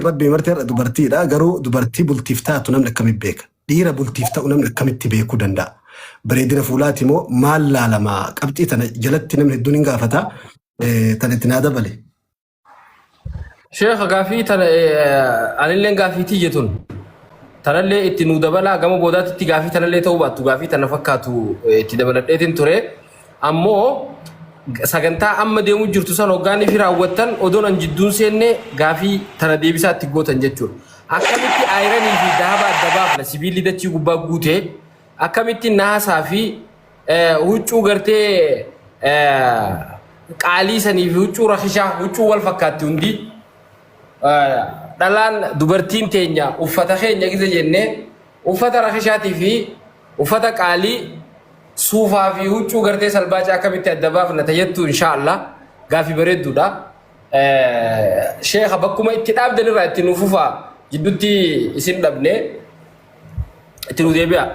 Rabbii marti har'a dubartiidha. Garuu dubartii bultiif taatu namni akkamitti beeka? Dhiira bultiif ta'u namni akkamitti beekuu danda'a? Bareedina fuulaati moo maal laalama? Qabxii tana jalatti namni hedduun hin gaafata. Tana itti naa dabale. Sheekh gaafii tana anilleen gaafii tiyya tun tanallee itti nuu dabalaa gama boodaatti itti gaafii tanallee ta'uu baattu gaafii tana fakkaatu itti dabaladheetiin ture. Ammoo sagantaa amma deemu jirtu san hoggaanii fi raawwattan odoon an jidduun seenne gaafii tana deebisaa itti gootan jechuudha. Akkamitti ayiranii fi dahaba adda baafna sibiilli dachii gubbaa guute akkamitti naasaa fi huccuu gartee qaalii sanii fi huccuu rakishaa huccuu wal fakkaatti hundi dhalaan dubartiin teenya uffata keenya gisa jennee uffata rakishaatii fi uffata qaalii suufaa fi huccuu gartee salbaacaa akkamitti adda baafna tayyattu insha Allah gaafii bareedduudha. Sheekha bakkuma itti dhaabdan irraa itti nu fufaa jidduutti isin dhabne itti nu deebi'a.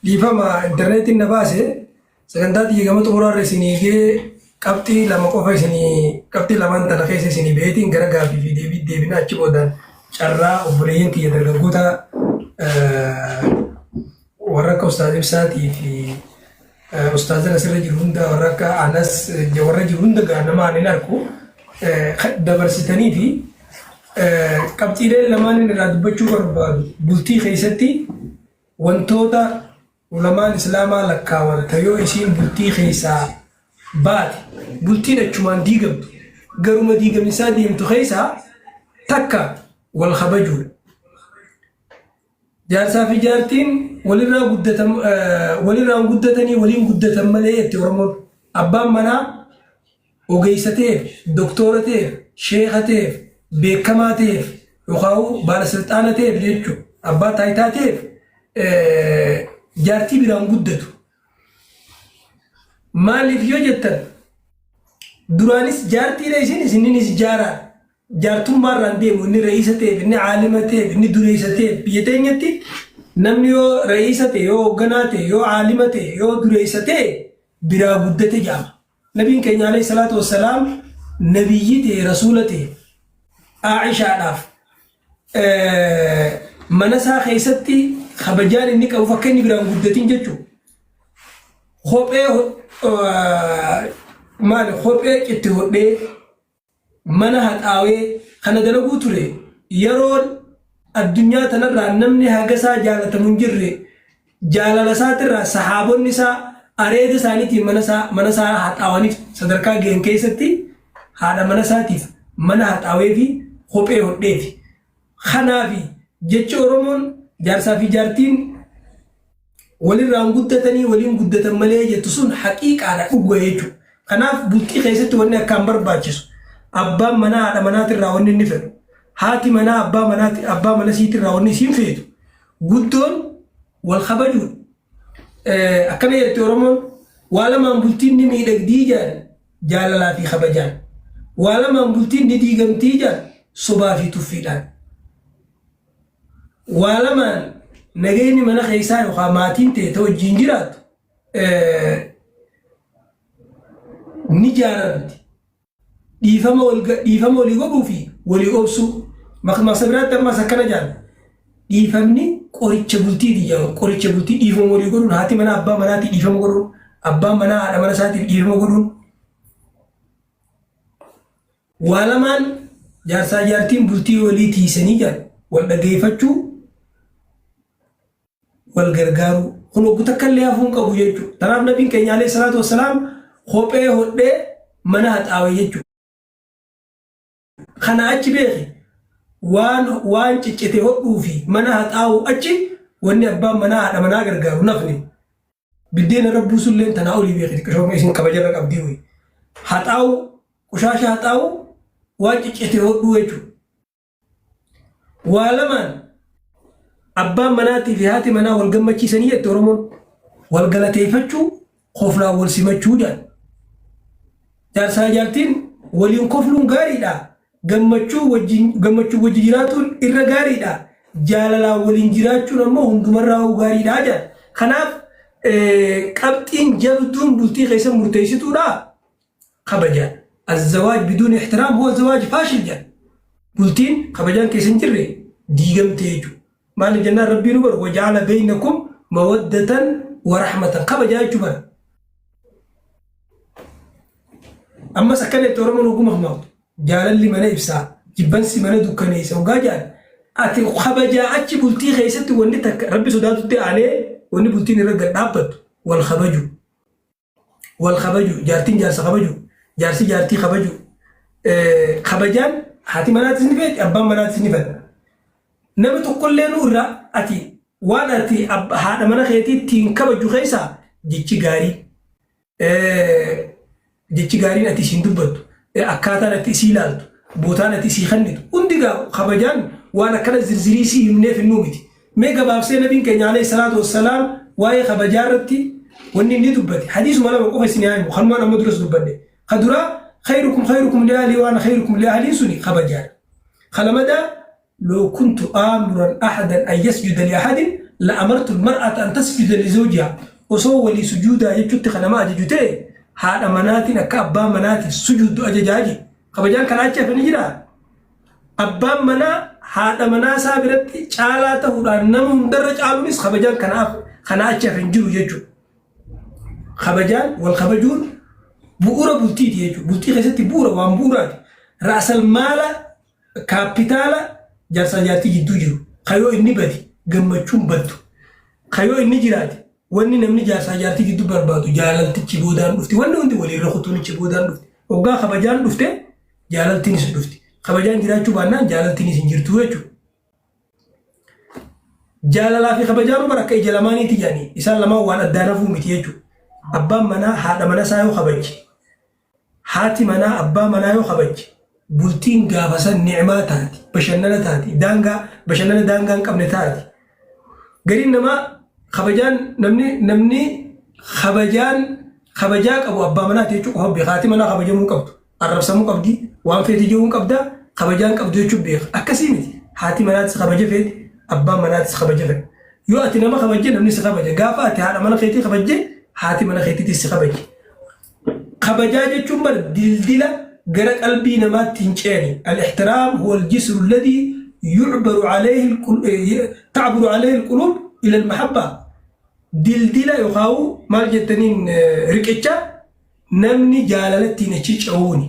Dhiifama intarneetiin na baase sagantaa tiyya gama xumuraarra isinii gee qabxii lama qofa isinii qabxii lamaan tana keessa isinii beetiin gara gaaffii fi deebii deebina achi boodaan carraa obboleeyyan kiyya dargaggoota warra akka Ustaaz Ibsaatii fi ustaazan asirra jiru hunda warra akka Anas warra jiru hunda gaa nama ani hin arku dabarsitanii fi qabxiileen lamaan inni irraa dubbachuu barbaadu bultii keessatti wantoota ulamaan islaamaa lakkaawan ta yoo isiin bultii keessaa baate bultiin achumaan diigamtu garuma diigamsaa deemtu keessaa takka wal kabajuudha. Jaarsaa fi jaartiin walirraa guddatan walirraan guddatanii waliin guddatan malee jetti Oromoon. Abbaan manaa ogeessa ta'eef, doktora ta'eef, sheeka ta'eef, beekamaa ta'eef yookaan baalasilxaana ta'eef jechuudha. Abbaa taayitaa ta'eef jaartii biraan guddatu. Maaliif yoo jettan duraanis jaartiidha isin isininis jaaraadha. Jaartummaarraan deemu inni ra'iisa ta'eef inni caalima ta'eef inni dureessa ta'eef biyya teenyatti namni yoo ra'iisa ta'e yoo hoogganaa ta'e yoo caalima ta'e yoo dureessa ta'e biraa guddate jedhama. Nabiin keenya alayhi salaatu wassalaam nabiyyi ta'e rasuula ta'e Aishaadhaaf mana isaa keessatti kabajaan inni qabu akka inni biraan guddatin jechuudha. Kophee maali kophee citti hodhee mana haxaawee kana dalaguu ture yeroon addunyaa tanarraa namni hagasaa jaalatamu hin jirre jaalala isaatirraa sahaabonni isaa areeda isaaniitiin mana isaa mana isaa haxaawaniif sadarkaa ga'an keessatti haadha mana isaatiif mana haxaawee fi kophee hodheefi. Kanaafi jechi Oromoon jaarsaa fi jaartiin walirraan guddatanii waliin guddatan malee jettu sun haqiiqaadha dhuga jechuudha. Kanaaf bultii keessatti wanni akkaan barbaachisu abbaan manaa haadha manaatirraa wanni inni fedhu haati manaa abbaa manaati abbaa mana siitirraa wanni isiin feetu guddoon wal kabajuudha. Akkana jetti Oromoon waa lamaan bultiin ni miidhagdii jedhan jaalalaa fi kabajaan. Waa lamaan bultiin ni diigamtii jedhan sobaa fi tuffiidhaan. Waa lamaan nageenyi mana keessaa yookaan maatiin ta'e ta wajjin jiraattu ni jaaramti. Dhiifama wal dhiifama walii godhuu fi walii obsuu. Makmaaksa biraatti ammas akkana jedhan. Dhiifamni qoricha bultiiti jedhama. Qoricha bultii dhiifama walii godhuun haati manaa abbaa manaatii dhiifama godhuun abbaan manaa haadha mana isaatiif dhiifama godhuun waa lamaan jaarsaa jaartiin bultii walii tiisanii jedhan wal dhageeffachuu wal gargaaruu kun oggu takka illee hafuu hin qabu jechuudha. Kanaaf nabiin keenya alayhi salaatu wassalaam kophee hodhee mana haxaawe jechuudha. Kana achi beeki waan waan ciccite hodhuu fi mana haxaa'uu achi wanni abbaan manaa haadha manaa gargaaru nafni. Biddeena irra buusulleen tanaa olii beeki xiqqishoo isin kabajarra qabdii wayi. Haxaa'uu qushaasha haxaa'uu waan ciccite hodhuu jechuudha. Waa lamaan abbaan manaatii fi haati manaa wal gammachiisanii jette Oromoon. Wal galateeffachuu, koflaan wal simachuu jedhan. Jaarsaa jaartiin waliin kofluun gaariidha. Gammachuu wajjin gammachuu wajji jiraatuun irra gaariidha. Jaalalaan waliin jiraachuun ammoo hundumarraa gaariidha jedhan. Kanaaf qabxiin jabduun bultii keessa murteessituudha kabajaadha. Azzawaaj biduuni ixtiraam huwa zawaaj faashil jedhan. Bultiin kabajaan keessa hin jirre diigamte jechuudha. Maaliif jennaan Rabbiin bar waja'ala beeynakum mawaddatan wa rahmatan kabajaa jechuu bara. Ammas akkana itti Oromoon oguma hamaatu. Jaalalli mana ibsaa, jibbansi mana dukkaneessa hoggaa jedhan ati kabajaa achi bultii keessatti wanni takka Rabbi sodaatutti aanee wanni bultiin irra gad dhaabbattu wal kabaju. Wal kabaju, jaartiin jaarsa kabaju, jaarsi jaartii kabaju. Kabajaan haati manaatis ni feeti, abbaan manaatis ni fedha. Nama tokkollee nu irraa ati waan ati haadha mana keetii ittiin kabaju keessaa jechi gaarii jechi gaariin ati isiin dubbattu, akkaataan ati isii ilaaltu, bootaan ati isii kennitu hundi gaa kabajaan waan akkana zirzirii isii himneef hinnuu miti. Mee gabaabsee nabiin keenya alayhi salaatu wassalaam waa'ee kabajaa irratti wanni inni dubbate hadiisuma lama qofa isin haa himu, kanumaan amma duras dubbanne. Ka duraa khayrukum khayrukum li ahlii waan khayrukum li ahliin suni kabajaadha. Ka lamadaa لو كنت آمرا أحدا أن يسجد لأحد لأمرت المرأة أن تسجد لزوجها. Osoo walii sujuudaa jechuutti kan nama ajaju ta'e, haadha manaatiin akka abbaa manaatiin sujuuddu ajajaa je. Kabajaan kana achi hafe ni jiraa? Abbaan manaa haadha manaa isaa biratti caalaa ta'uudhaan nama hundarra caaluunis kabajaan kanaaf kana achi hafe hin jiru jechuudha. Kabajaan wal kabajuun bu'uura bultiiti jechuudha. Bultii keessatti bu'uura waan bu'uuraati. Ra'asal maala kaappitaala jaarsaa jaartii jidduu jiru ka yoo inni bade gammachuun baddu, ka yoo inni jiraate wanni namni jaarsaa jaartii jidduu barbaadu jaalaltichi boodaan dhufti, wanni hundi waliirra kutuunichi boodaan dhufti. Hoggaa kabajaan dhufte jaalaltiinis dhufti. Kabajaan jiraachuu baannaan jaalaltiinis hin jirtu jechuudha. Jaalalaa fi kabajaan bar akka ija lamaaniiti jedhanii isaan lamaan waan addaan hafuu miti jechuudha. Abbaan manaa haadha mana isaa yoo kabaje, haati manaa abbaa manaa yoo kabajje, bultiin gaafa san ni'maa taati, bashannana taati, daangaa bashannana daangaa hin qabne taati. Gariin namaa kabajaan namni namni kabajaan kabajaa qabu abbaa manaati jechuu qofa beeka. Haati manaa kabajamuu hin qabdu, arrabsamuu qabdi, waan feete jedhuu hin qabda, kabajaa hin qabdu jechuu beeka. Akkasii miti. Haati manaatis kabaja feeti, abbaan manaatis kabaja fedha. Yoo ati nama kabajje namni si kabaja. Gaafa ati haadha mana keetii kabajje haati mana keetiitis si kabaji. Kabajaa jechuun bar dildila gara qalbii namaatti hin ceene. Al-ihtiraam huwa al-jisru alladhi yu'baru alayhi ta'buru alayhi al-qulub ila al-mahabba. Dildila yookaan maal jettaniin riqicha namni jaalala ittiin achi ce'uuni.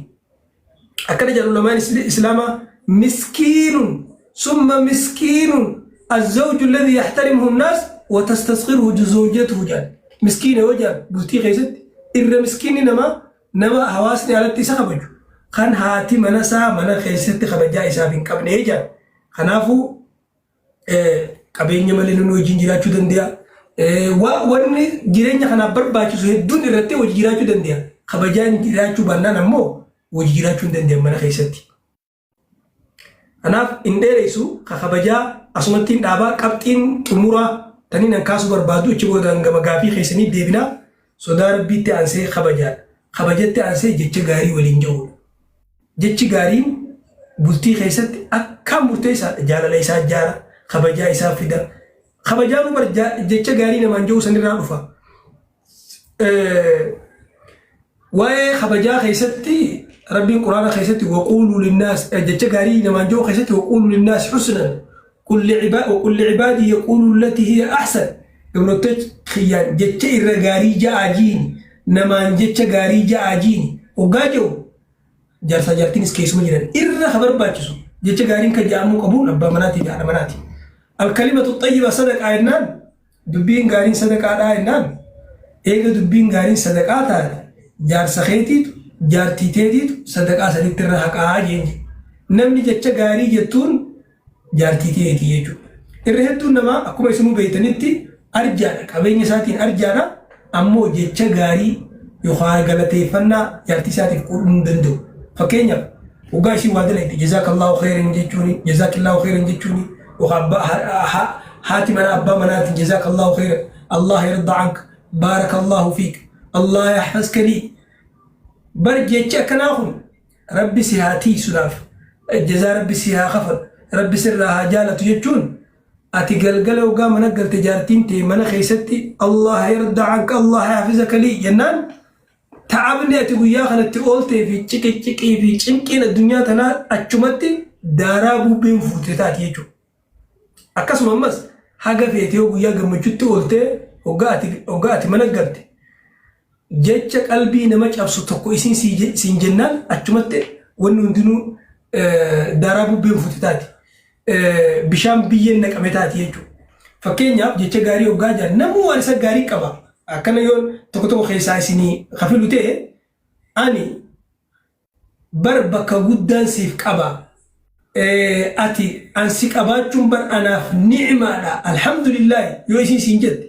Akkana jedhu ulamaan Islaamaa: miskiinun summa miskiinun azzawju alladhi yahtarimuhu nnaas wa tastasghiruhu zawjatuhu jedhan. Miskiina yoo jedhan bultii keessatti irra miskiinni namaa nama hawaasni alatti isa kabaju kan haati mana isaa mana keessatti kabajaa isaaf hin qabne jedhan. Kanaafuu qabeenya malee namni wajjin jiraachuu danda'a. Wanni jireenya kanaaf barbaachisu hedduun irratti hojii jiraachuu danda'a. Kabajaan jiraachuu baannaan ammoo hojii jiraachuu hin danda'an mana keessatti. Kanaaf hin dheeressu, ka kabajaa asumatti hin dhaabaa. Qabxiin xumuraa taniin an kaasuu barbaadu, achi booda gama gaafii keessanii deebinaa, sodaa Rabbiitti aansee kabajaadha. Kabajatti aansee jecha gaarii waliin jiruudha. Jechi gaariin bultii keessatti akkaan murteessaadha. Jaalala isaa ijaara, kabajaa isaa fida. Kabajaan bar jecha gaarii namaan jiru sanirraa dhufa. Waa'ee kabajaa keessatti Rabbiin Quraana keessatti waquuluu linnaas, jecha gaarii namaan jiru keessatti, waquuluu linnaas husnan qul li'ibaadii yaquuluu allati hiya ahsan, gabroota kiyyaan jecha irra gaarii ja'aa jiini, namaan jecha gaarii ja'aa jiini hoggaa jiru jaarsaa jaartiinis keessuma jiran irra ka barbaachisu jecha gaariin kan ja'amuu qabuun abbaa manaatii fi haadha manaati. Alkalimatu xayyiba sadaqaa jennaan, dubbiin gaariin sadaqaadhaa jennaan, eega dubbiin gaariin sadaqaa taate jaarsa keetiitu jaartii teetiitu sadaqaa sanitti irra haqaa jeen. Namni jecha gaarii jettuun jaartii teetii jechuudha. Irra hedduun namaa akkuma isinuu beektanitti arjaadha. Qabeenya isaatiin arjaadha. Ammoo jecha gaarii yookaan galateeffannaa jaartii isaatiif godhuu hin danda'u. Fakkeenyaaf waggaa ishii waa dalagde jazaakallahu khairan jechuuni, jazaakillahu khairan jechuuni, yookaan haati manaa abbaa manaatiin jazaakallahu khairan, Allah yarda anka, baarakallahu fiik, Allah yahfazka lii. Bar jechi akkanaa kun Rabbi si haa tiisuudhaaf, jazaa Rabbi si haa kafalu, Rabbi sirraa haa jaalatu jechuun, ati galgala hoggaa mana galte jaartiin tee mana keessatti Allah yarda anka, Allah yahfizaka lii jennaan. Ta'abni ati guyyaa kanatti ooltee fi ciqicciqii fi cinqiin addunyaa tanaa achumatti daaraa bubbeen fuute taati jechuudha. Akkasuma ammas haga feete yoo guyyaa gammachuutti ooltee hoggaa ati mana galte jecha qalbii nama cabsu tokko isiin siin jennaan achumatti wanni hundinuu daaraa bubbeen fuute taati. Bishaan biyyeen naqame taati jechuudha. Fakkeenyaaf jecha gaarii hoggaa jedhan namuu waan isa gaarii qaba. Akkana yoon tokko tokko keessaa isinii kafilu ta'e ani bar bakka guddaan siif qaba. Ati an si qabaachuun bar anaaf ni'maadha. Alhamdulillaahi yoo isiin siin jette.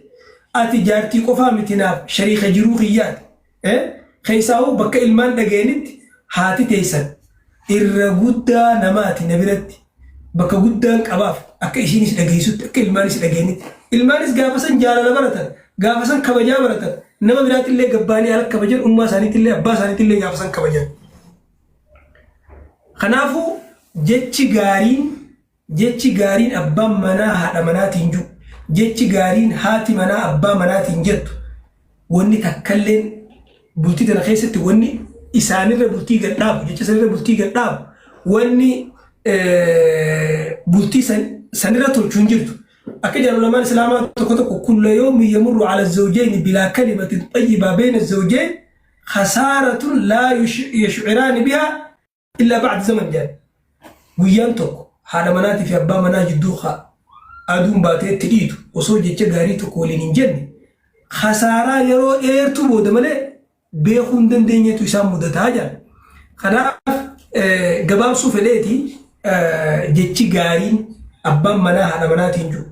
Ati jaartii qofaa miti naaf shariika jiruu kiyyaati. Keessaahuu bakka ilmaan dhaga'anitti haati teessan irra guddaa namaati na biratti bakka guddaan qabaaf akka ishiinis dhageessutti akka ilmaanis dhaga'anitti. Ilmaanis gaafa san jaalala baratan gaafa san kabajaa baratan nama biraatillee gabbaanii ala kabajan ummaa isaaniitillee abbaa isaaniitillee gaafa san kabajan. Kanaafuu jechi gaariin abbaan manaa haadha manaatiin jiru jechi gaariin haati manaa abbaa manaatiin jettu wanni takkalleen bultii tana keessatti wanni isaanirra bultii gad dhaabu jecha sanirra bultii gad dhaabu wanni bultii sanirra tolchu hin jirtu. Akka jedhan ulamaan islaamaa tokko tokko kulla yawmin yamurru ala zawjayni bilaa kalimatin xayyibaa bayna zawjayn khasaaratun laa yashciraani bihaa illaa ba'da zaman jedhan. Guyyaan tokko haadha manaatii fi abbaa manaa jidduu aduun baatee itti dhiitu osoo jecha gaarii tokko waliin hin jenne khasaaraa yeroo dheertuu booda malee beekuu hin dandeenyetu isaan mudataa jedhan. Kanaaf gabaabsuu fedheeti jechi gaariin abbaan manaa haadha manaatiin jiru.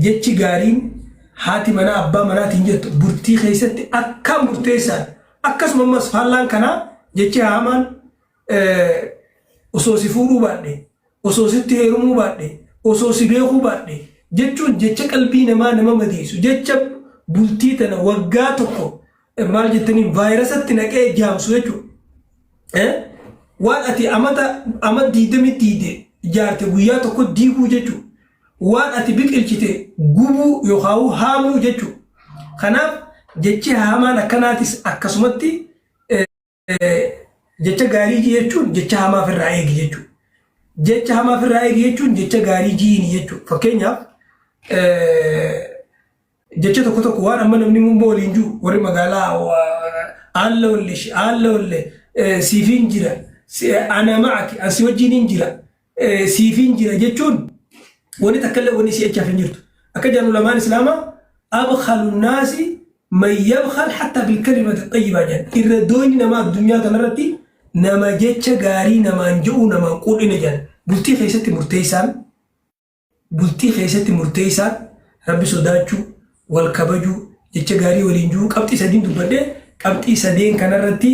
Jechi gaariin haati manaa abbaa manaatiin jettu bultii keessatti akkaan murteessaadha. Akkasuma ammas faallaan kanaa jechi hamaan osoo si fuudhuu baadhe, osoo sitti heerumuu baadhe, osoo si beekuu baadhe jechuun jecha qalbii namaa nama madeessu, jecha bultii tana waggaa tokko maal jettaniin vaayirasatti naqee jaamsu jechuudha. Waan ati amata ama diidami diide ijaarte guyyaa tokko diiguu jechuudha. Waan ati biqilchite gubuu yookaan haamuu jechuudha. Kanaaf jechi hamaan akkanaatis akkasumatti jecha gaarii jechuun jecha hamaa ofirraa eegi jechuudha. Jecha hamaa ofirraa eegi jechuun jecha gaarii jiini jechuudha. Fakkeenyaaf jecha tokko tokko waan amma namni mumba waliin jiru warri magaalaa aalla olle aalla olle siifiin jira ana ma'aki an si wajjiniin jira siifiin jira jechuun wanni takka illee wanni si'achaaf hin jirtu. Akka jedhan ulamaan islaamaa abkhalu naasi man yabkhal hatta bilkalimati xayyibaa jedhan. Irra doyni nama addunyaa kanarratti nama jecha gaarii namaan je'uu namaan quudhine jedhan. Bultii keessatti murteessaan Bultii keessatti murteessaan Rabbi sodaachuu, wal kabajuu, jecha gaarii waliin jiruu qabxii sadiin dubbadhe qabxii sadeen kanarratti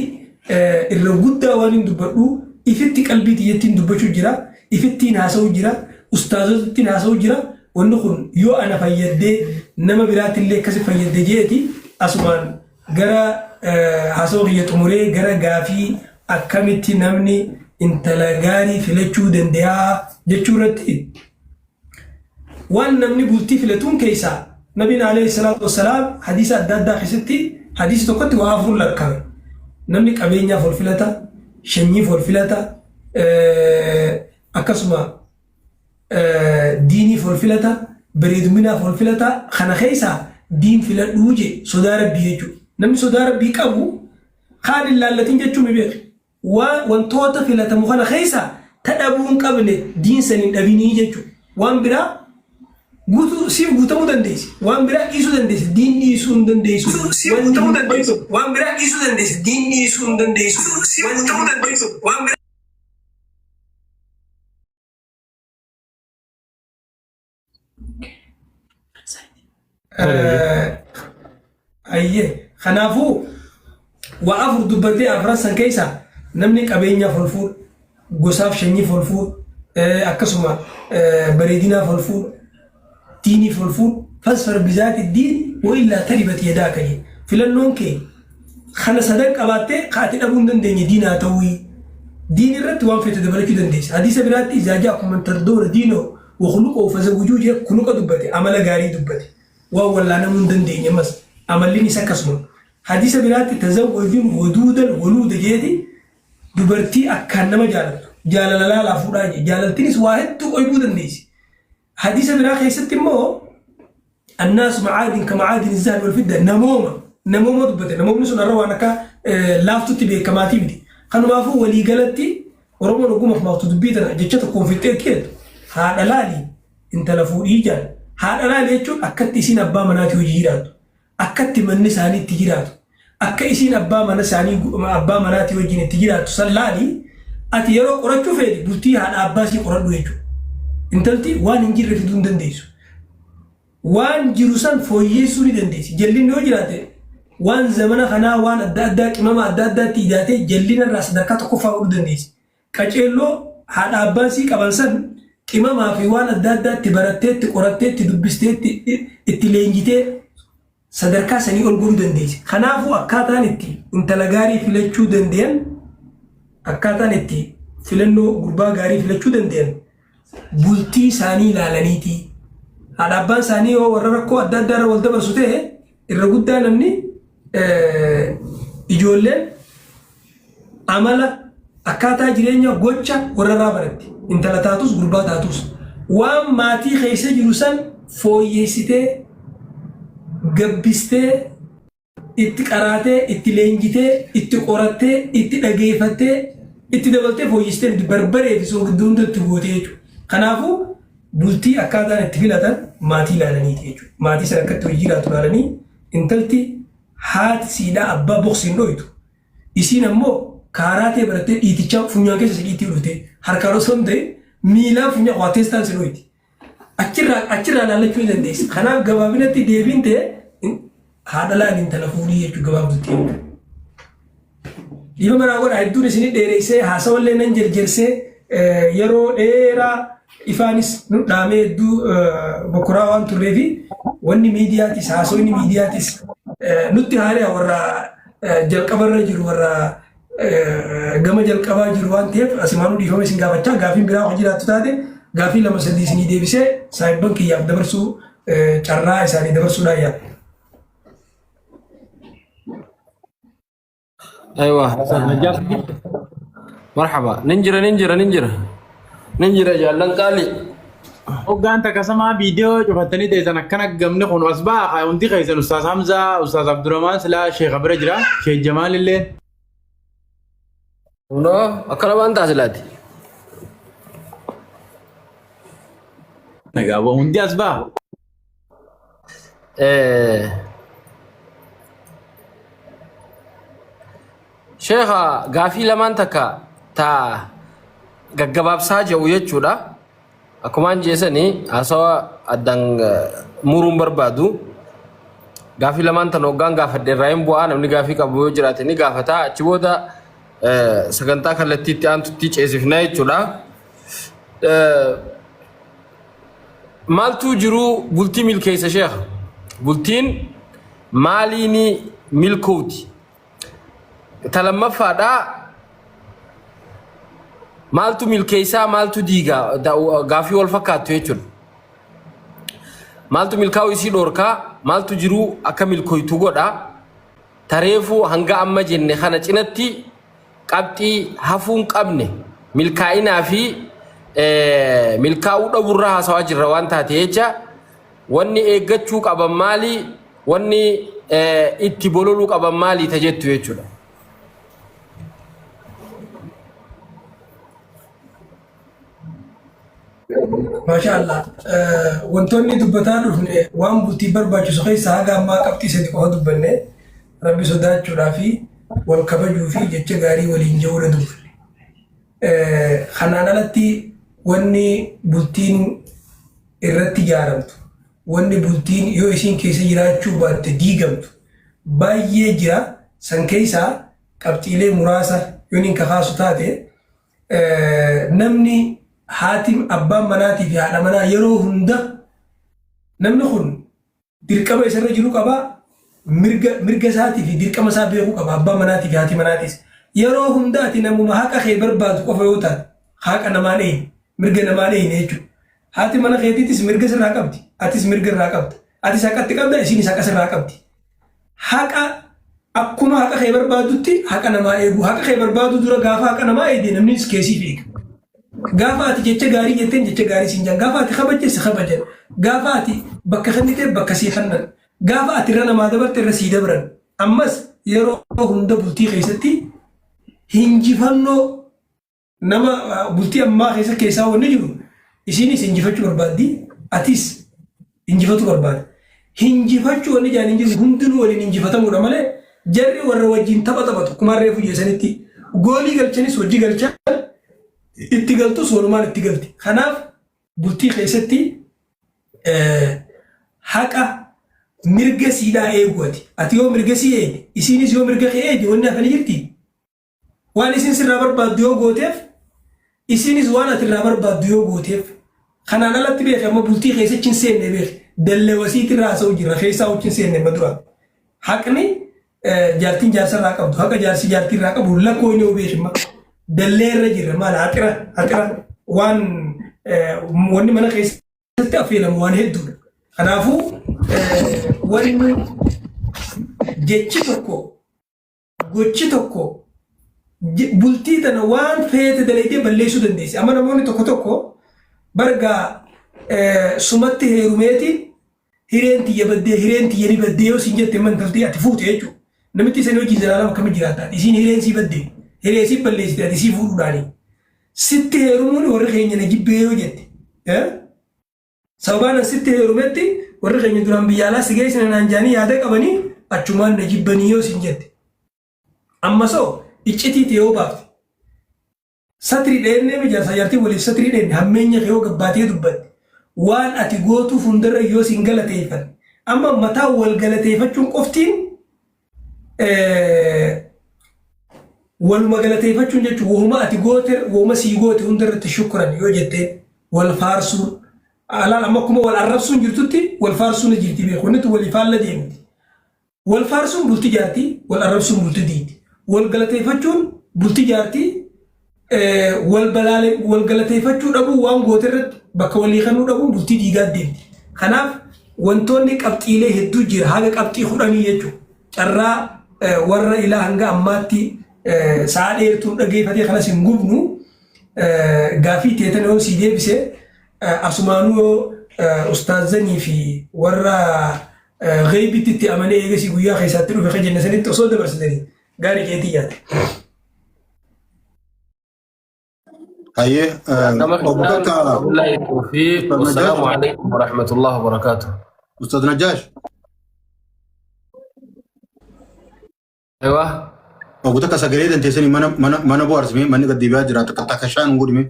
irra guddaa waan hin dubbadhu ifitti qalbii tiyyattiin dubbachuu jira, ifittiin haasa'uu jira, ustaazotittiin haasa'uu jira. Wanni kun yoo ana fayyaddee nama biraattillee akkasi fayyadde jeeti asumaan gara haasawa kiyya xumuree gara gaafii akkamitti namni intala gaarii filachuu danda'a jechuu irratti waan namni bultii filatuun keessaa nabiin alayhi salaatu wassalaam hadiisa adda addaa keessatti hadiisa tokkotti waa afur lakkaa'e. Namni qabeenyaaf wal filata, shanyiif wal filata, akkasuma diiniif wal filata, bareeduminaaf wal filata, kana keessaa diin filadhuu jee sodaa rabbii jechuudha. Namni sodaa rabbii qabu kaan hin laallatin jechuun mi beeki. Waan wantoota filatamu kana keessaa ta dhabuu hin qabne diin san hin dhabinii jechuudha. Waan biraa guutuu siif guutamuu dandeessi. Waan biraa dhiisuu dandeessi. Diin dhiisuu hin dandeessu. Siif guutamuu dandeessi. Waan biraa dhiisuu dandeessi. Diin dhiisuu hin dandeessu. Siif guutamuu dandeessi. Waan biraa Ayyee kanaafuu waa afur dubbatee afran san keessaa namni qabeenyaaf ol fuudha, gosaaf shanyiif ol fuudha, akkasuma bareedinaaf ol fuudha, diiniif ol fuudha. Fasfar bizaati diin wa illaa taribat yadaaka jedhe. Filannoon kee kana sadan qabaattee ka ati dhabuu hin dandeenye diin haa ta'uu. Diin irratti waan feete dabalachuu dandeessa. Hadiisa biraatti izaa ja'akum man tardawna diinahu wa khuluqahu fazawwijuu jedhe khuluqa dubbate amala gaarii dubbate. Waan wallaanamuu hin dandeenye ammas amallin isa akkasuma. Hadiisa biraatti tazawwajul waduudal waluuda jeeti dubartii akkaan nama jaalattu jaalala laalaa fuudhaa jee. Jaalaltinis waa hedduu qoybuu dandeessi. Hadiisa biraa keessatti immoo annaasu macaadin ka macaadin zahabi wal fidda namooma namooma dubbate. Namoomni sun har'a waan akka laaftutti beekamaatii miti. Kanumaafuu waliigalatti Oromoon ogummaaf maaktu dubbii tana jecha tokkoon fixxee keetu haadha laali intala fuudhii jaan. Haadha laali jechuun akkatti isiin abbaa manaatii hojii jiraattu. Akkatti manni isaanii itti jiraatu. Akka isiin abbaa mana isaanii abbaa manaatii wajjin itti jiraattu san laali ati yeroo qorachuu feete bultii haadha abbaa isii qoradhu jechuudha. Intalti waan hin jirre fiduu hin dandeessu. Waan jiru san fooyyeessuu ni dandeessi. Jallinni yoo jiraate waan zamana kanaa waan adda addaa qimama adda addaatti idaatee jallina irraa sadarkaa tokkoffaa godhuu dandeessi. Qaceelloo haadha abbaan sii qaban san qimamaa fi waan adda addaatti baratteetti qoratteetti dubbisteetti itti leenjitee sadarkaa sanii ol godhuu dandeessi. Kanaafuu akkaataan itti intala gaarii filachuu dandeyan akkaataan itti filannoo gurbaa gaarii filachuu dandeyan bultii isaanii ilaalaniiti. Haadha abbaan isaanii yoo warra rakkoo adda addaa irra wal dabarsu ta'e irra guddaa namni ijoolleen amala akkaataa jireenya gocha warra irraa baratti. Intala taatus gurbaa taatus. Waan maatii keessa jiru san fooyyessitee gabbistee itti qaraatee itti leenjitee itti qorattee itti dhageeffattee itti dabaltee fooyyessitee miti barbaree fi soogidda hunda itti gootee jechuudha. Kanaafuu bultii akkaataan itti filatan maatii ilaalaniiti jechuudha. Maatii sana akkatti hojii jiraatu ilaalanii intalti haati siidhaa abbaa boksiin dhoytu. Isiin ammoo kaaraatee barattee dhiitichaa funyaan keessa si dhiittii dhuftee harkaan osoo hin ta'in miilaan funyaan waa teessaan si dhoyti. Achirraa achirraa laallachuu ni dandeessa. Kanaaf gabaabinatti deebiin ta'e haadha laali intala fuudhii jechuudha gabaabdutti jechuudha. Dhiifama naa godhaa hedduun isinii dheereessee haasawallee nan jerjersee yeroo dheeraa ifaanis nu dhaamee hedduu bokkoraa waan turreefi wanni miidiyaatis haasawni miidiyaatis nutti haari'a warra jalqabarra jiru warra gama jalqabaa jiru waan ta'eef asimaanuu dhiifama isin gaafachaa gaafiin biraa hojii jiraattu taate gaafii lama sadii isinii deebisee saahibban kiyyaaf dabarsuu carraa isaanii dabarsuudhaan yaala. Aywa. Marhaba. Nin jira nin jira nin jira. Nin jira jaallan qaali. Hoggaan takkasamaa viidiyoo cufattanii teessan akkana gamni kun as ba'a hundi keessan Ustaaz Hamzaa, Ustaaz Abdurrahmaan silaa Sheekha bira jira, Sheekh Jamaal illee. Kunoo akkana waan taasilaati. Nagaa hundi as ba'a. Sheekha gaafii lamaan takka ta gaggabaabsaa jedhu jechuudha. Akkumaan jeesanii haasawa addaan muruun barbaadu. Gaafii lamaan tan hoggaan gaafadhe irraa hin bu'aa namni gaafii qabu yoo jiraate ni gaafata. Achi booda sagantaa kallattii itti aantutti ceesifna jechuudha. Maaltu jiru bultii milkeessa sheekha? Bultiin maaliini milkooti? Ta lammaffaadhaa maaltu milkeessaa maaltu diigaa gaafii wal fakkaattu jechuudha. Maaltu milkaa'uu isii dhoorkaa maaltu jiruu akka milkooytu godha. Tareefuu hanga amma jenne kana cinatti qabxii hafuu hin qabne milkaa'inaa fi milkaa'uu dhabuurraa haasawaa jirra waan taate jecha wanni eeggachuu qaban maali wanni itti bololuu qaban maali ta jettu jechuudha. Maashaa Allah. Wantoonni dubbataa dhufne waan bultii barbaachisu keessaa haga ammaa qabxii sadi qofa dubbanne rabbi sodaachuudhaa fi wal kabajuu fi jecha gaarii waliin ja'uudha dubbanne. Kanaan alatti wanni bultiin irratti ijaaramtu, wanni bultiin yoo isiin keessa jiraachuu baatte diigamtu baay'ee jira. San keessaa qabxiilee muraasa yoon hin kakaasu taate namni haati abbaan manaatii fi haadha manaa yeroo hunda namni kun dirqama isarra jiru qaba mirga mirga isaatii fi dirqama isaa beekuu qaba abbaan manaatii fi haati manaatis yeroo hunda ati namuma haqa kee barbaadu qofa yoo taate haqa namaan eeyne mirga namaan eeyne jechuudha. Haati mana keetiitis mirga sirraa qabdi atis mirga irraa qabda atis haqatti qabda isiinis haqa sirraa qabdi. Haqa Akkuma haqa kee barbaaddutti haqa namaa eeguu. Haqa kee barbaaduu dura gaafa haqa namaa eegde namnis kee siif eega. Gaafa ati jecha gaarii jetteen jecha gaarii siin jedhan. Gaafa ati kabajje si kabajan. Gaafa ati bakka kenniteef bakka sii kennan. Gaafa ati irra namaa dabarte irra sii dabran. Ammas yeroo hunda bultii keessatti hinjifannoo Nama bultii ammaa keessa keessaa wanni jiru isiinis injifachuu barbaaddi atis injifatuu barbaada. Hinjifachuu wanni jaan hin jiru hundinuu waliin injifatamuudha malee jarri warra wajjin tapha taphatu kumaan reefu jeesanitti goolii galchanis hojii galchan itti galtus walumaan itti galti. Kanaaf bultii keessatti haqa mirga siidhaa eegu ati. Ati yoo mirga sii eegde isiinis yoo mirga kee eegde wanni hafani jirti. Waan isiin sirraa barbaaddu yoo gooteef, isiinis waan ati irraa barbaaddu yoo gooteef, kanaan alatti beeki amma bultii keessa hin seenne beeki. Dallewa isiitirraa haasa'u jirra keessaa hin seenne amma dura. Haqni jaartiin jaarsa irraa qabdu, haqa jaarsi jaartii irraa qabu lakkoo inni beeki amma. Dallee irra jirra maal haxira haxira waan wanni mana keessatti affeelamu waan hedduudha. Kanaafuu wanni jechi tokko Gochi tokko bultii tana waan feete dalaydee balleessuu dandeessi. Amma namoonni tokko tokko bargaa sumatti heerumeeti hireen tiyya baddee hireen tiyya ni baddee yoo siin jette intalti ati fuute jechuudha. Namitti isanii wajjin zalaalama akkamitti jiraata? Isiin hireen sii baddee hiree sii balleessite ati sii fuudhuudhaani. Sitti heerumuun warri keenya na jibbee yoo jette. Sababaan an sitti heerumetti warri keenya duraan biyya alaa si geessina naan jaanii yaada qabanii achumaan na jibbanii yoo siin jette. Amma soo iccitii tee yoo baafte satrii dheennee mi jaarsaa jaartii waliif satrii dheenne hammeenya kee yoo gabbaatee dubbatte waan ati gootuuf hundarra yoo siin galateeffanne amma mataa wal galateeffachuun qoftiin waluma galateeffachuun jechuun wahuma ati goote wahuma sii goote hunda irratti shukran yoo jetteen wal faarsuun alaal amma akkuma wal arrabsuun jirtutti wal faarsuun ni jirti beeku wanni tun walii faalla deemti. Wal faarsuun bulti jaarti wal arrabsuun bulti diigdi. Wal galateeffachuun bulti jaarti wal balaale wal galateeffachuu dhabuu waan goote irratti bakka walii kennuu dhabuun bultii diigaa deemti. Kanaaf wantoonni qabxiilee hedduu jira haga qabxii kudhanii jechuudha. Carraa warra ilaa hanga ammaatti sa'a dheertuun dhageeffatee kanas hin gubnu gaafii teetan yoo sii deebise asumaanuu yoo ustaazanii fi warra gheeybitti itti amanee eegasii guyyaa keessaatti dhufe kan jenne sanitti osoo dabarsitanii gaarii keetii yaada. Hayyee Gama obbo kiyyaan Takka wabillahi tawfiiq Ustaz Najaash wassalaamu alaikum warahmatullahi wabarakaatuh. Ustaz Najaash Aywa. obbo Takka sagalee danteessanii mana mana mana bohaarsime manni gad deebi'aa jira takka takka shaan godhime.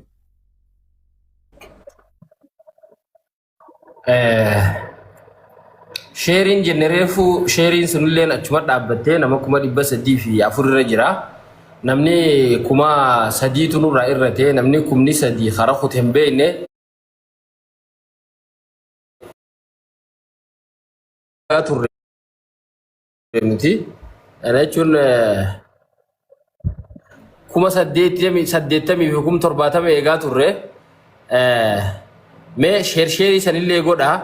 Sheeriin jenne reefu sheeriin sunilleen achuma dhaabbattee nama 304,000 irra jira. Namni 3,000tu nurraa irrate namni 3,000 kara kute hin beekne. Turre nuti. Kana jechuun 80,000 fi 70,000 eegaa turre. Mee sheer sheerii sanillee godhaa.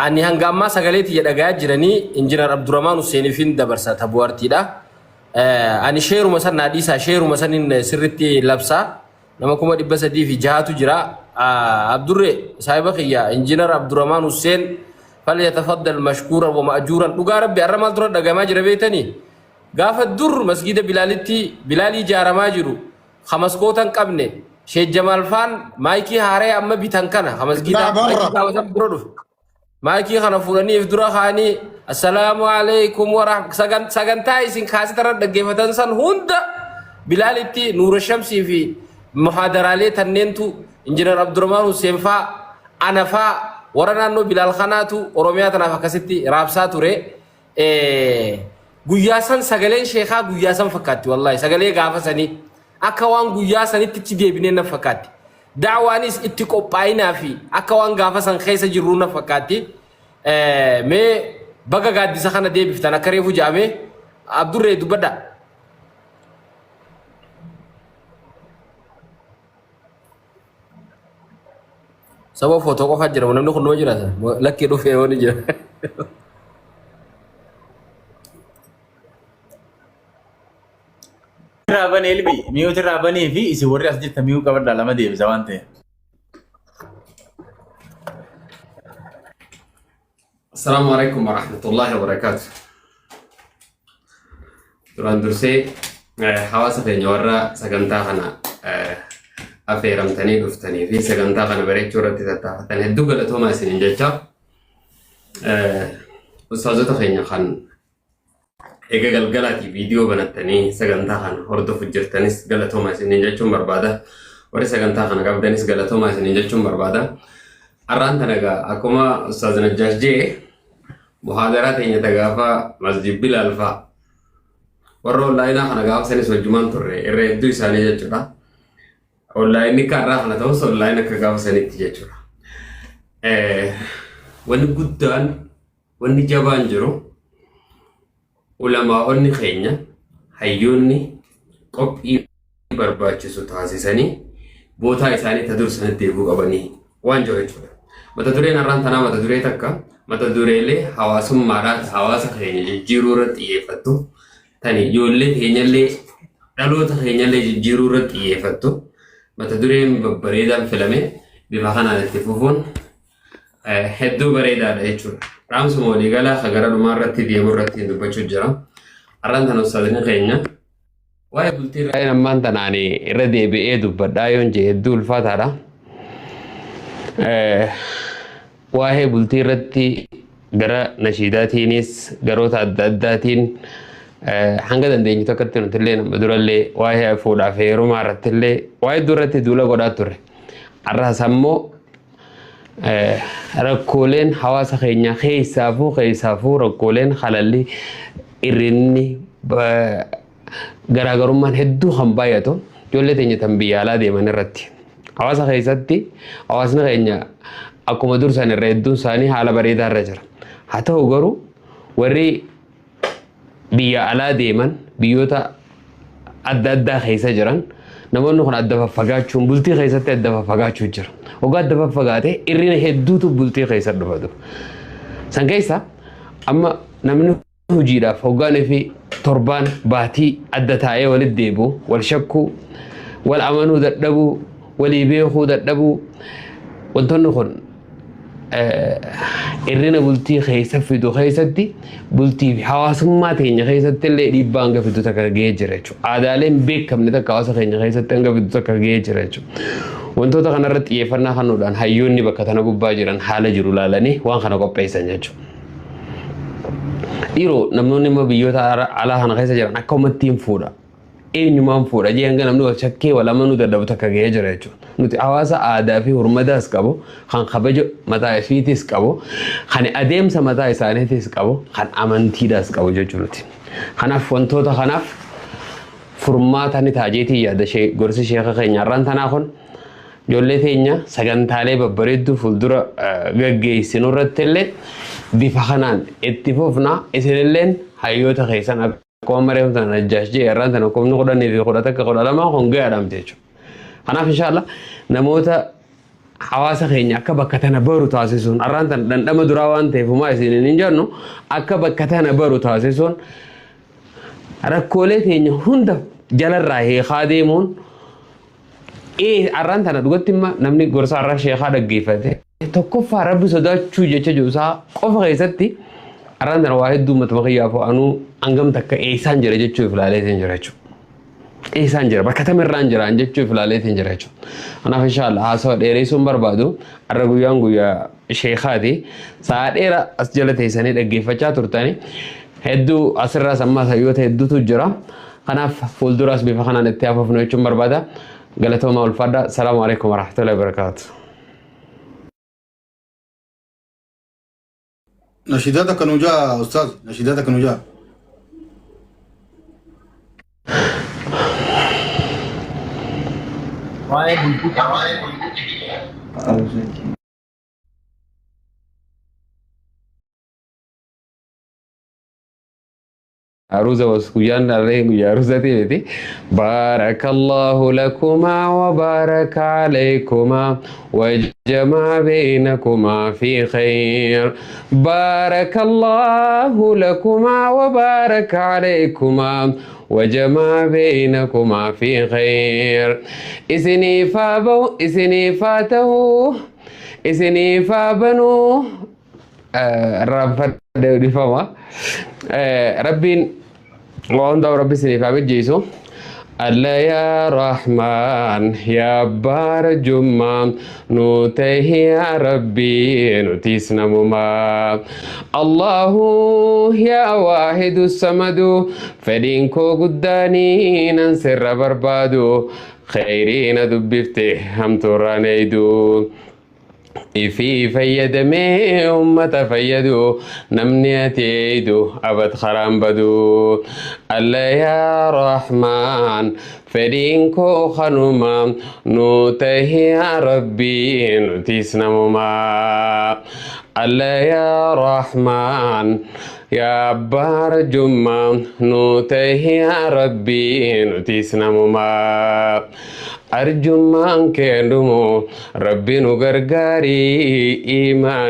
Ani hanga ammaa sagalee tiyya dhagayaa jiranii Injinar Abdurrahmaan Husseeniifin dabarsa tabu'artiidha. Ani sheeruma san naa dhiisaa sheeruma sanin sirritti labsaa. Nama 306,000tu jira. Abdurree saahiba kiyya Injinar Abdurrahmaan Husseen falyatafaddal mashkuuran wa ma'juuran dhugaa rabbi arra maal dura dhagamaa jira beektanii gaafa dur masgiida Bilaalitti Bilaalii ijaaramaa jiru ka maskoota hin qabne Sheekh Jamaal faan maayikii haaree amma bitan kana ka masgiida maayikii gaafa san dura dhufe Maayikii kana fuudhanii if dura kaa'anii assalaamu alaikum warahmatullahi sagantaa isin kaasita irra dhaggeeffatan san hunda Bilaalitti Nuura Shamsii fi muhaadaraalee tanneentu Injinar Abdurrahmaan Hussein faa ana faa warra naannoo Bilaal kanaatu Oromiyaa tanaaf akkasitti raabsaa ture. Guyyaa san sagaleen sheekaa guyyaa san fakkaatti wallaahi sagalee gaafa sanii akka waan guyyaa sanitti itti deebinee na fakkaatti. Da'waanis itti qophaa'inaa fi akka waan gaafa san keessa jirruu na fakkaatti. Mee baga gaaddisa kana deebiftan akka reefu ja'ame Abdurree dubbadha. Saba footoo qofaa jira namni kun nama jiraata lakkii dhufee yoo ni jira. irraa banee ilmi mute irraa banee fi isin warri as jirtan mute qabadhaa lama deebisa waan ta'eef. Assalaamu alaikum warahmatullahi wabarakaatu. Duraan dursee hawaasa keenya warra sagantaa kana affeeramtanii dhuftanii fi sagantaa kana bareechuu irratti tattaafatan hedduu galatoomaa isiniin jecha. Ustaazota keenya kan eega galgalaatii viidiyoo banattanii sagantaa kana hordofu jirtanis galatoomaa isiniin jechuun barbaada. Warri sagantaa kana qabdanis galatoomaa isiniin jechuun barbaada. Har'aan tana egaa akkuma Ustaaz Najjaash jee muhaadaraa teenya ta gaafa Masjid Bilaal fa'a warra onlaayinaa kana gaafa sanis wajjumaan turre irra hedduu isaanii jechuudha. Onlaayinni akka har'aa kana ta'us onlaayin akka gaafa sanitti jechuudha. Wanni guddaan wanni jabaan jiru ulamaa'onni keenya hayyoonni qophii barbaachisu taasisanii bootaa isaanii ta dur sanatti deebi'uu qabanii waan jiru jechuudha. Mata dureen har'aan tanaa mata duree takka mata dureelee hawaasummaadhaa ta hawaasa keenya jijjiiruu irratti xiyyeeffattu tani ijoollee teenyallee dhaloota keenyallee jijjiiruu irratti xiyyeeffattu mata dureen babbareedaan filame bifa kanaan itti fufuun hedduu bareedaadha jechuudha. Dhaamsuma waliigalaa ka gara dhumaa irratti deemu irratti hin dubbachuu jira. Har'aan tana ustaazni keenya waa'ee bultii irraa ammaan tanaan irra deebi'ee dubbadhaa yoon jee hedduu ulfaataadha. Waa'ee bultii irratti gara nashiidaatiinis garoota adda addaatiin hanga dandeenyu takkatti nuti illee nama durallee waa'ee fuudhaa fi heerumaa irratti illee waa'ee hedduu irratti duula godhaa turre. Har'as ammoo rakkooleen hawaasa keenya keessaafuu rakkooleen halalli irrinni garaagarummaan hedduu kan baay'atu ijoollee teenya tan biyya alaa deeman irratti. Hawaasa keessatti hawaasni keenya akkuma dursan irra hedduun isaanii haala bareedaa irra jira. Haa ta'u garuu warri biyya alaa deeman biyyoota adda addaa keessa jiran namoonni kun adda faffagaachuun bultii keessatti adda faffagaachuu jira. Waggaa adda faffagaate irrina hedduutu bultii keessa dhufatu. San keessa amma namni hojiidhaaf hoggaanii fi torbaan baatii adda taa'ee walitti deebi'u, wal shakkuu, wal amanuu dadhabuu, walii beekuu dadhabuu wantoonni kun irrina bultii keessa fidu keessatti bultii fi hawaasummaa teenya keessatti illee dhiibbaa hanga fidu takka gahee jira jechuudha. Aadaaleen beekamne takka hawaasa keenya keessatti hanga fidu takka gahee jira jechuudha. Wantoota kanarratti xiyyeeffannaa kennuudhaan hayyoonni bakka tana gubbaa jiran haala jiru ilaalanii waan kana qopheessan jechuudha. Dhiiroo namoonni immoo biyyoota alaa kana keessa jiran akka uummattiin fuudha. Eenyumaan fuudha jee hanga namni wal shakkee wal amanuu dadhabu takka gahee jira jechuudha. Nuti hawaasa aadaa fi hurmadaas qabu, kan kabaja mataa ifiitis qabu, kan adeemsa mataa isaaniitis qabu, kan amantiidhaas qabu jechuudha. Kanaaf wantoota kanaaf furmaata ni ta'a jeetii yaada gorsi sheeka keenya har'aan tanaa kun ijoollee teenya sagantaalee babbareedduu fuuldura gaggeessinu irratti illee bifa kanaan itti fufna. Isinilleen hayyoota keessan akkuma mareeftan Najjaash jee har'aan tana kumni 10 fi 11 12 kun gahaadha jechuudha. Kanaaf inshaalla namoota hawaasa keenya akka bakka tana baru taasisuun har'aan tana dhandhama duraa waan ta'eef homaa isiniin hin jennu akka bakka tana baru taasisuun rakkoolee teenya hunda jalarraa hiikaa deemuun har'aan tana dhugatti imma namni gorsa har'a sheekaa dhaggeeffate tokkoffaa rabbi sodaachuu jecha jiru isaa qofa keessatti har'aan tana waa hedduu matuma kiyyaaf anuu hangam takka eessaan jira jechuuf ilaaleetiin jira jechuudha. Eessaan jira bakka tamirraan jiraan jechuuf ilaaleetiin jira jechuudha. Kanaaf inshaalla haasawa dheeressuun barbaadu har'a guyyaan guyyaa sheekaati. Sa'a dheeraa as jala teessanii dhaggeeffachaa turtanii hedduu asirraas ammas hayyoota hedduutu jira. Kanaaf fuulduraas bifa kanaan itti hafuufnu jechuun barbaada. Galatooma ulfaadha. Salaamu alaikum warahmatullahi wabarakaatu. Nashiidaa takka nuu jaa ustaaz. Nashiidaa takka nuu jaa. Waa'ee bultii Aruuza was guyyaan dhallee guyyaa aruuzatii miti. Baarakallahu lakumaa wa baaraka alaykumaa wa jamaa beeynakumaa fi khayr. Baarakallahu lakumaa wa baaraka alaykumaa وجمع بينكما في خير. إسني فابو إسني فاته إسني فابنو رب ربين وعند ربي إسني فابجيسو. الله يا رحمن يا بار جمع نوته يا ربي نتيسنا مما الله يا واحد الصمد فدينكو قداني ننسر بربادو خيرين دبفته هم ترانيدو ifii fayyadamee ummata fayyadu namni ati eeydu abad karaan badu. Alla yaa Rahmaan fedhiin koo kanuma nuu tahi yaa Rabbii nutis namuma. Alla yaa Rahmaan yaa abbaa arjummaa nuu tahi yaa Rabbii nutis namuma. Arjummaan kee dhumu Rabbi nu gargaarii iimaan.